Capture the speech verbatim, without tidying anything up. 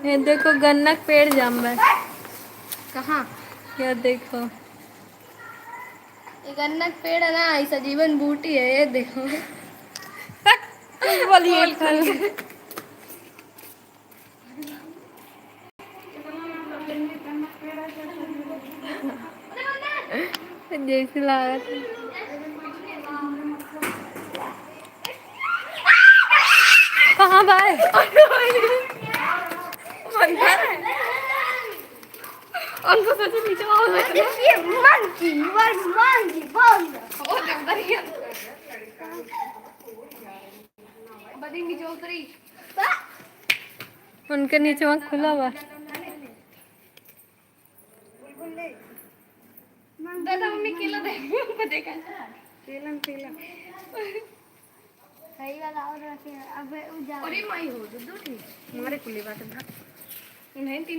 ये देखो, गन्ना के पेड़ जाम बा। कहाँ? ये देखो। ये गन्ना के पेड़ है ना, ई सजीवन बूटी है, ये देखो। बोलिए। जैसे लागत। कहाँ बा? उनको सोचे नीचे आओ। Monkey, you are monkey, बोल। ओ, जबरदस्त। बड़ी नीचे उतरी। उनके नीचे वहाँ खुला बा। दादा, मम्मी केला दे, हमको देखा। केला, केला। सही वाला और रखे हैं। अब उ जा। अरे माई हो, दो, दो ठीक। हमारे कुली बात है, भाग। उन्हें